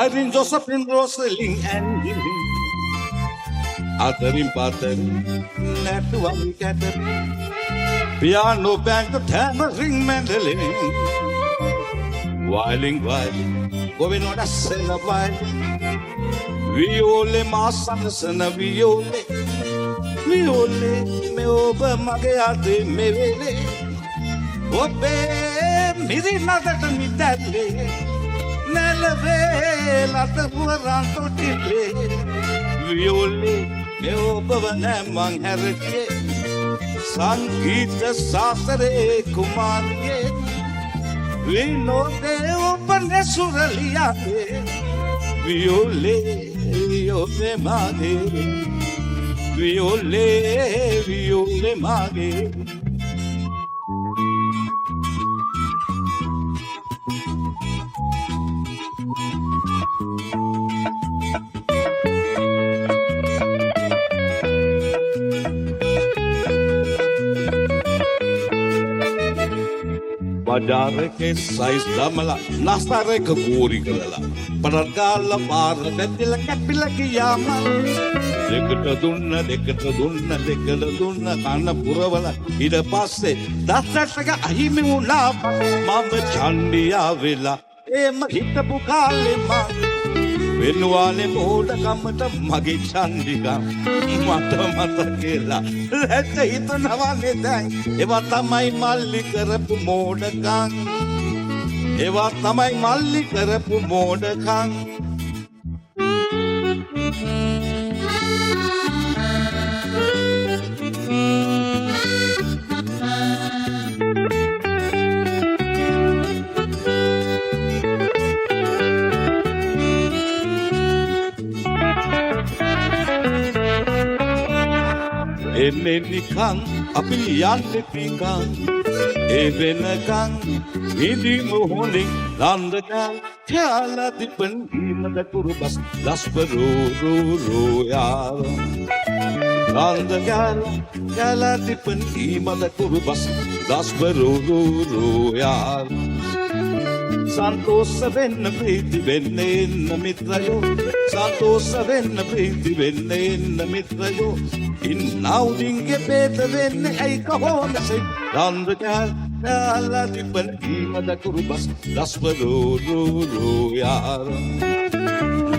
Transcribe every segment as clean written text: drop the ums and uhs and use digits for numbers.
Irene, Josephine, Rosaline, Angeline, අතරින් පතරින් නැටුවම් Catherine, piano, banjo, tambourine, mandolin, violin, violin, going on a sailor violin, වියෝලේ මා සනසන වියෝලේ, වියෝලේ මේ ඔබ මගේ අතේ මෙවෙලේ, ඔබේ මිරි නදට මිදැල්ලේ, නැලවේ ලත පුරන් තොටිල්ලේ, වියෝලේ මේ ඔබව නෑ මං හැරගියේ, සංගීත සාසරේ කුමාරියේ, විනෝදේ ඔබ නෙසුරලියාවේ, වියෝලේ වියෝලේ මගේ, වියෝලේ වියෝලේ මගේ. බජාර් එකේ සයිස් දමලා, නාස්තාර එක කෝරි කරලා, පටන් ගාලා පාර බැඳිලා කැපිලා ගියාම, දෙකට දුන්න, දෙකට දුන්න, දෙකට දුන්න, කන පුරවලා, ඊට පස්සේ දත්තටක අහිමි වුණා. මම චණ්ඩියා වෙලා එහෙම හිටපු කාලේ මං වෙනුවානේ මෝඩකමට මගේ චණ්ඩිකා. මට මතකෙලා ලැජ්ජ හිතනවානේ දැන්. ඒවා තමයි මල්ලි කරපු මෝඩකම්, ඒවා තමයි මල්ලි කරපු මෝඩකම්. එන්නේ නිකන්, අපි යන්නේ පිකන්, ඒ වෙනකන් හිඳිමු හොඳින්. නන්දකල් කාලා දිපන් හීමද කුරුබස් දස්පරෝ රෝ රෝ යාර, නන්දකල් කාලා දිපන් හීමද කුරුබස් දස්පරෝ රෝ රෝ යාර. සන්තෝෂ වෙන්න, ප්‍රීති වෙන්න එන්න මිත්‍රයෝ, සන්තෝෂ වෙන්න, ප්‍රීති වෙන්න එන්න මිත්‍රයෝ. ඉන්නවුදින්ගේ පේත වෙන්නේ ඇයි කොහොමසේ? නන්දකල් කාලා දිපන් හීමද කුරුබස් දස්පරෝ රෝ රෝ යාර,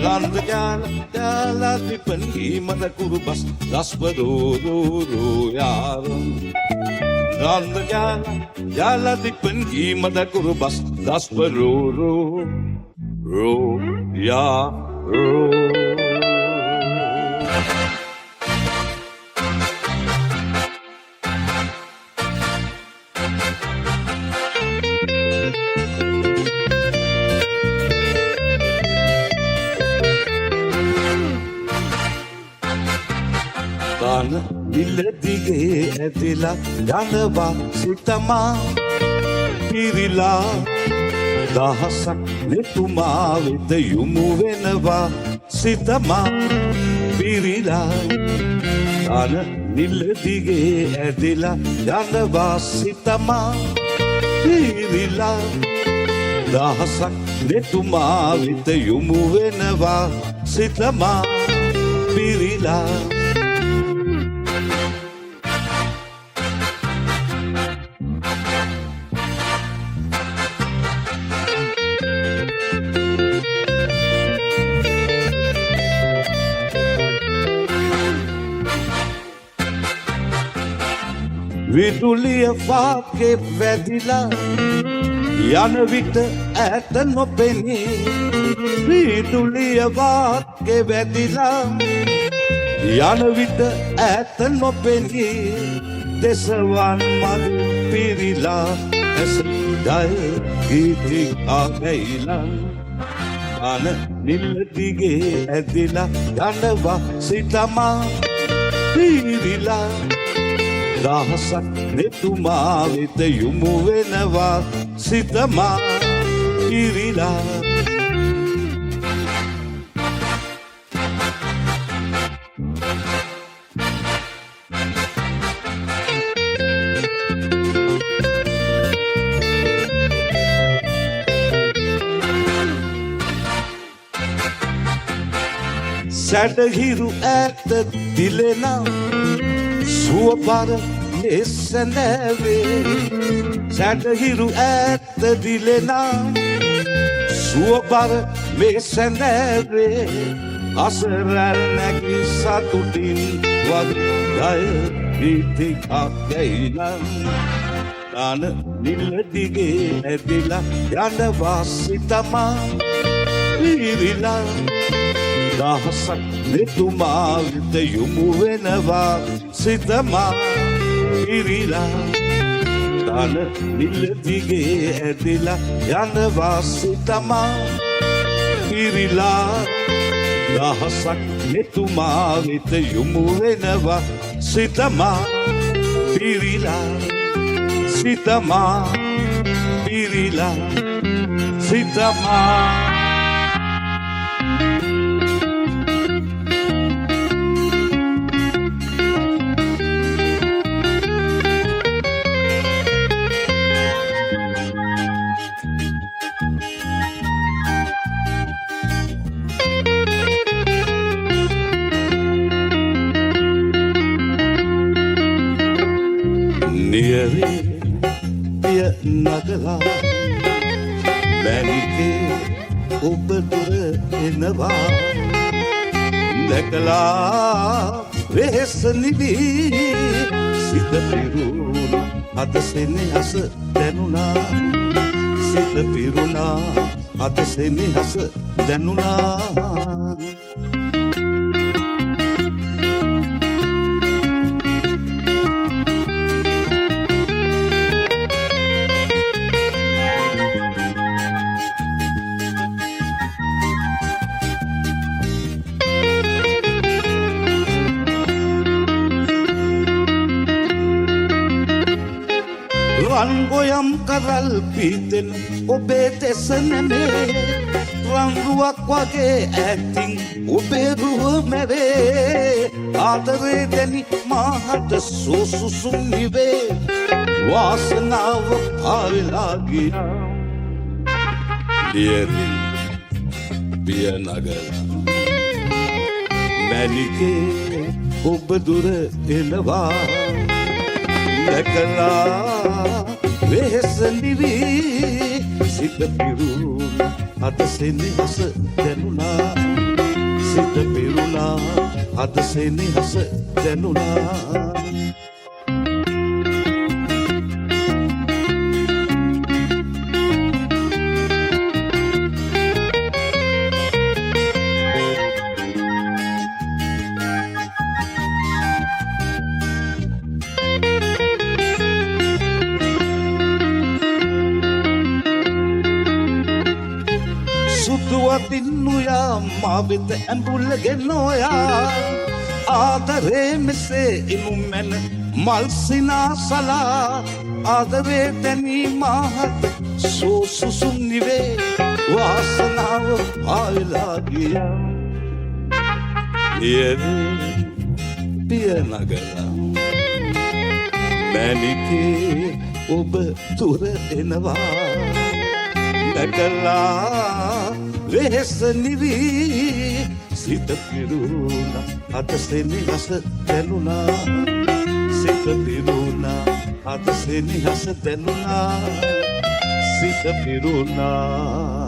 නන්දකල් කාලා දිපන් හීමද කුරුබස් දස්පරෝ රෝ රෝ යාර, නන්දකල් කාලා දිපන් හීමද කුරුබස් දස්පරෝ රෝ රෝ යා රෝ. ගාන නිල දිගේ ඇදිලා යනවා සිතමා පිරිලා, දහසක් නෙතුමා වෙත යොමු වෙනවා සිතමා පිරිලා. ගාන නිල දිගේ ඇදිලා යනවා සිතමා පිරිලා, දහසක් නෙතුමා වෙත යොමු වෙනවා සිතමා පිරිලා. විදුලිය වාගේ වැදිලා යන විට ඈත නොපෙනී, විදුලිය වාගේ වැදිලා යන විට ඈත නොපෙනී, දෙසවන් මග පිරිලා, ඇස ජය ගීතිකා ගැයිලා. අන නිල්ල දිගේ ඇදිලා යනවා සිතමා පිරිලා දහසක් නෙතුමා වෙත යොමු වෙනවා සිතමා පිරිලා. සැඩහිරු ඈත දිලෙන සුවපර මෙසැඳෑවේ, සැඩහිරු ඈත දිලෙන සුවපර මෙසැඳෑවේ, අසරැල් නැගී සතුටින් වගේ ජය ගීතිකා ගැයිනම්. දාන නිල්ල දිගේ ඇදිලා යනවා සිතමා පිරිලා දහසක් නෙතුමා වෙත යොමු වෙනවා සිතමා පිරිලා. දන නිල්ල දිගේ ඇදිලා යනවා සිතමා පිරිලා දහසක් නෙතුමා වෙත යොමු වෙනවා සිතමා පිරිලා, සිතමා පිරිලා, සිතමා. නියරේ පිය නගලා මැණිකේ ඔබ දුර එනවා, දැකලා වෙහෙස නිවි සිත පිරුණා හද සෙනෙහස දැනුණා, සිත පිරුණා හද සෙනෙහස දැනුණා. රන් ගොයම් කරල් පීතෙන ඔබේ දෙස නැමේ, රන් රුවක් වගේ ඈතින් ඔබේ රුව මැවේ, ආදරේ දැනි මාහට සෝසුසුම් නිවේ, වාසනාව පාවෙලා ගියා. ලියරි පිය නගලා මැණිකේ ඔබ දුර එනවා, දැකලා වෙහෙස නිවි සිත පිරුණා හද සෙනෙහස දැනුණා, සිත පිරුණා හද සෙනෙහස දැනුණා. සුදු අතින් නොයා මා වෙත ඇඹුල්ගෙන නොයා, ආදරේ මෙසේ එනු මැන මල් සිනාසලා, ආදරේ දැනී මාහත සෝසුසුම් නිවේ, වාසනාව පාවෙලා ගියා. නියරේ පිය නගලා මැණිකේ ඔබ දුර එනවා, දැකලා වෙහෙස නිවි සිත පිරුණා හද සෙනෙහස දැනුණා, සිත පිරුණා හද සෙනෙහස දැනුණා, සිත පිරුණා.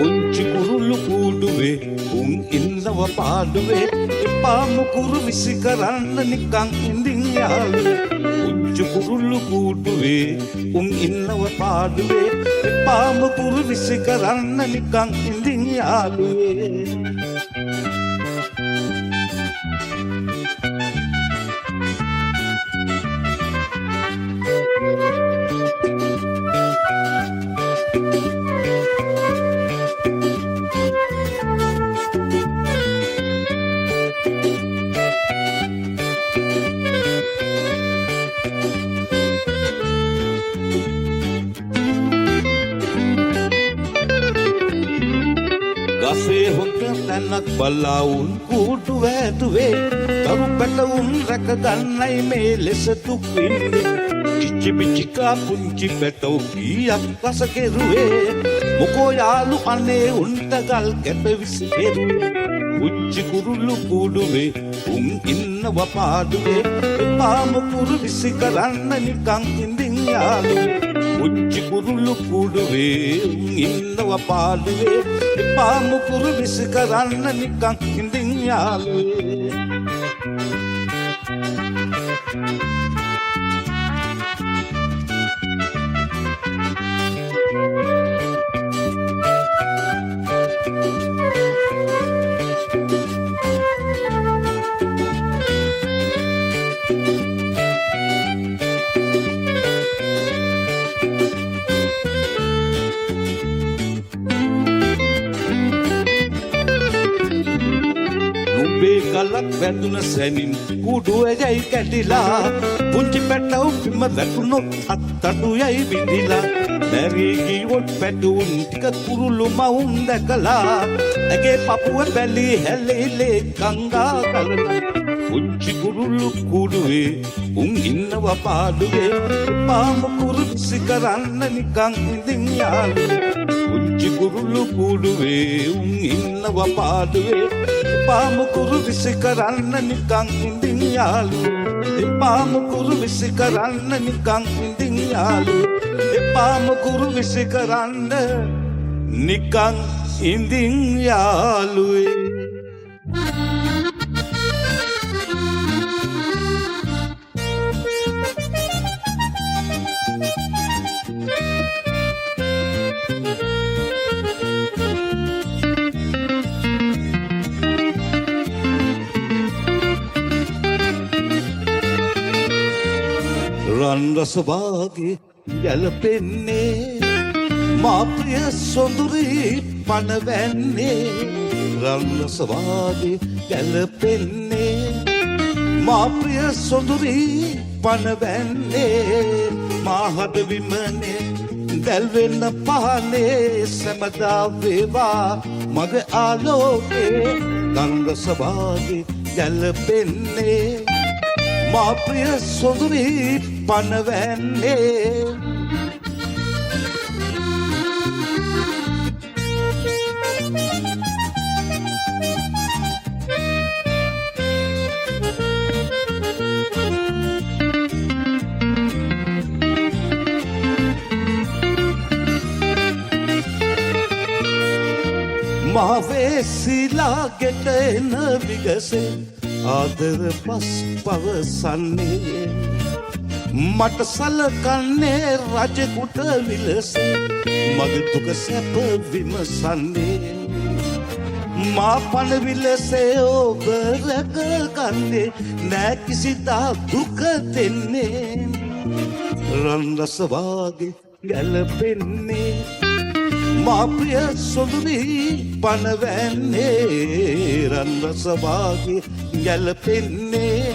පුංචි කුරුල්ලු කූඩුවේ උන් ඉන්නව පාඩුවේ එපාම කුරු විසි කරන්න නිකන් ඉඳින් යාළුවේ. පුංචි කුරුල්ලු කූඩුවේ උන් ඉන්නව පාඩුවේ එපාම කුරු විසි කරන්න නිකන් ඉඳින් යාළුවේ. ගසේ හොඳ තැනක් බලා උන් කූඩු වැදුවේ තරු පැටවුන් රැක ගන්නයි මේ ලෙස දුක් විඳේ. කිචි පිචිකා පුංචි පැටව් කීයක් රස කෙරුවේ මොකෝ යාළු අනේ උන්ට ගල් කැට විසි කෙරුවේ. පුංචි කුරුල්ලු කූඩුවේ උන් ඉන්නව පාඩුවේ එපාම කුරු විසි කරන්න නිකන් ඉඳින් යාළුවේ. පුංචි කුරුල්ලු කූඩුවේ උන් ඉන්නව පාඩුවේ එපාම කුරු විසි කරන්න නිකන් ඉඳින් යාළුවේ. නුඹේ ගලක් වැදුන සැනින් කුඩු ඇයයි කැඩිලා පුංචි පැටව් බිම වැටුණොත් අත්තටු යයි බිඳිලා මැරී ගියොත් පැටවුන් ටික කුරුළු මවුන් දැකලා ඇගේ පපුව බැලී හැලීලේ ගංගා ගලලා. පුංචි කුරුල්ලු කුඩුවේ උන් ඉන්නව පාඩුවේ එපාම කුරු විසි කරන්න නිකන් ඉඳින් යාළුවේ. පුංචි කුරුල්ලු කුඩුවේ උන් ඉන්නව පාඩුවේ එපාම කුරු විසි කරන්න නිකන් ඉඳින් යාළුවේ. එපාම කුරු විසි කරන්න නිකන් ඉඳින් යාළුවේ. එපාම කුරු විසි කරන්න නිකන් ඉඳින් යාළුවේ. රන් රස වාගේ ගැලපෙන්නේ මා ප්‍රිය සොඳුරී පණවැන්නේ. රන් රස වාගේ ගැලපෙන්නේ මා ප්‍රිය සොඳුරී පණවැන්නේ. මා හද විමනේ දැල්වෙන පහනේ සැමදා වේවා මගේ ආලෝකේ. රන් රස වාගේ ගැලපෙන්නේ මා ප්‍රිය සොඳුරී පණවැන්නේ. මා වෙසිලා ගෙට එන විගසේ ආදර පස් පවසන්නේ. මට සලකන්නේ රජෙකුට විලසේ මගේ දුක සැප විමසන්නේ. මා පණ විලසේ ඔබ රැක ගන්නේ නෑ කිසිදා දුක දෙන්නේ. රන් රස වාගේ ගැලපෙන්නේ මා ප්‍රිය සොඳුරී පණවැන්නේ. රන් රස වාගේ ගැලපෙන්නේ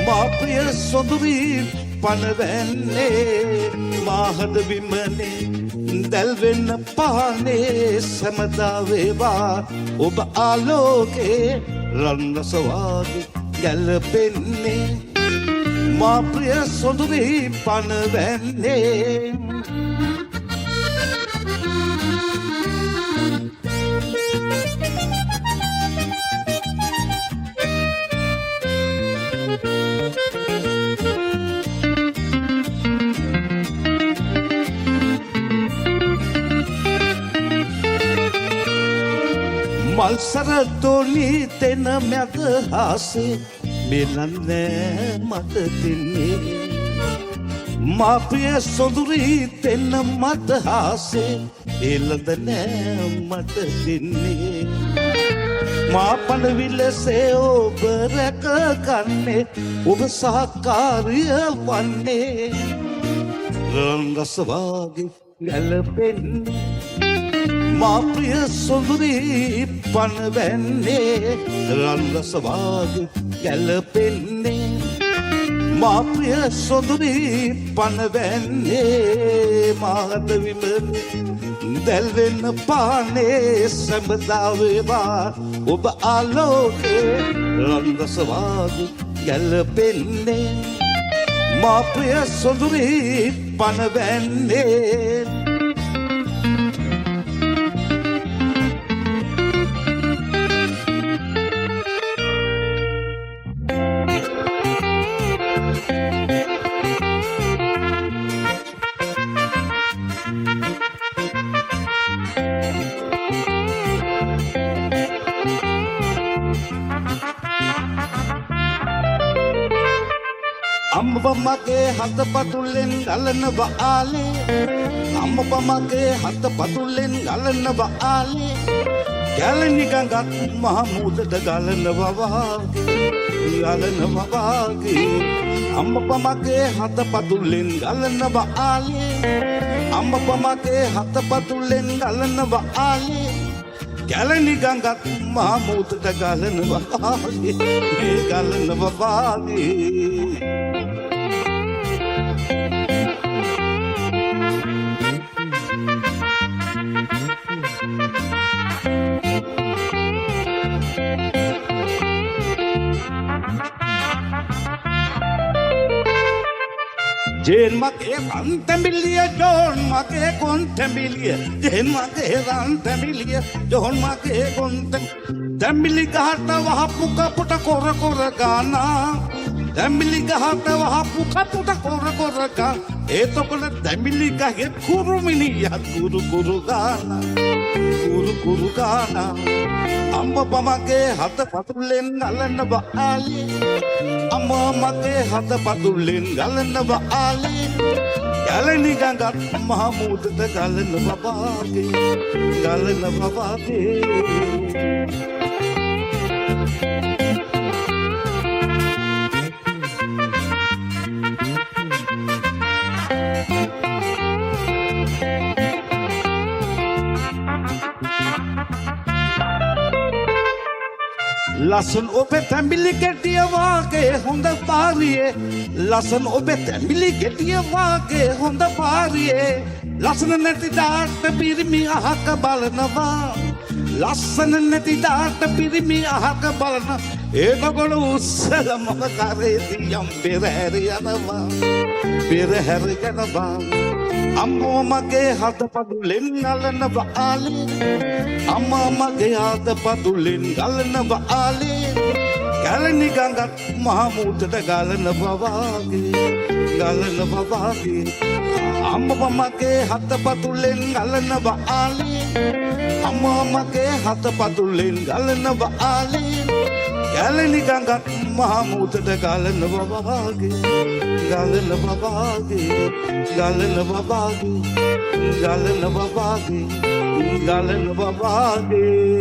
මා ප්‍රිය සොඳුරී පණවැන්නේ. මා හද විමනේ දැල්වෙන පහනේ සැමදා වේවා ඔබ ආලෝකේ. රන් රස වාගේ ගැලපෙන්නේ මා ප්‍රිය සොඳුරී පණවැන්නේ. මල් සරතෝලි තෙන මැද හාසේ මෙලන්නේ මට දෙන්නේ. මා ප්‍රිය සොඳුරි තෙන මට හාසේ එළඳ නෑ මට දෙන්නේ. මා පණ විලසේ ඔබ රැක ගන්නේ, ඔබ සහකාරිය වන්නේ. රන් රස වාගේ ගැලපෙන්නේ, මා ප්‍රිය සොඳුරි පණ වැන්නේ. රන් රස වාගේ ගැලපෙන්නේ, මා ප්‍රිය සොඳුරි පණ වැන්නේ. මා හද විමනේ දැල්වෙන්න පානේ, සැමදා වේවා ඔබ ආලෝකේ. රන් රස වාගේ ගැලපෙන්නේ, මා ප්‍රිය සොඳුරි පණ වැන්නේ. අම්මා මගේ හත පතුලෙන් ගලනවා ආලේ, අම්මා මගේ හත පතුලෙන් ගලනවා ආලේ. ගැලණි ගඟත් මහ මුහුදට ගලනවා වාගේ, ගලනවා වාගේ. අම්මා මගේ හත පතුලෙන් ගලනවා ආලේ, අම්මා මගේ හත පතුලෙන් ගලනවා ආලේ. ගැලණි ගඟත් මහ මුහුදට ගලනවා වාගේ, ගලනවා වාගේ. ජේන් මගේ රන් තැඹිලිය, ජෝන් මගේ කොන් තැඹිලිය. ජේන් මගේ රන් තැඹිලිය, ජෝන් මගේ කොන් තැඹිලි. ගහට වහපු කපුට කොර කොර ගානා, තැඹිලි ගහට වහපු කපුට කොර කොර ගා. එතකොට තැඹිලි ගහේ කුරුමිනියා කුරු කුරු ගානා, කුරු කුරු ගානා. අම්මා මගේ හත පතුලෙන් ගලනවා ආලේ, අම්මා මගේ හත පතුලෙන් ගලනවා ආලේ. ගැලණි ගඟත් මහ මුහුදට ගලනවා වාගේ, ගලනවා වාගේ. ලසන් ඔබේ තැඹිලි ගෙඩිය වාගේ හොඳ පාරියේ, ලසන් ඔබේ තැඹිලි ගෙඩිය වාගේ හොඳ පාරියේ. ලස්සන නැති දාට පිරිමි අහක බලනවා, ලස්සන නැති දාට පිරිමි අහක බලන. එතකොට උස්සල මම කරේ තියම් පෙරහැර යනවා, පෙරහැර යනවා. අම්මෝ මගේ හත පතුලෙන් ගලනවා ආලේ, අම්මා මගේ හත පතුලෙන් ගලනවා ආලේ. ගැලණි ගඟත් මහ මුහුදට ගලනවා වාගේ, ගලනවා වාගේ. අම්මා මගේ හත පතුලෙන් ගලනවා ආලේ, අම්මා මගේ හත පතුලෙන් ගලනවා ආලේ. ගැලණි ගඟත් මහ මුහුදට ගලනවා වාගේ, ගලනවා වාගේ, ගලනවා වාගේ, ගලනවා වාගේ, ගලනවා වාගේ.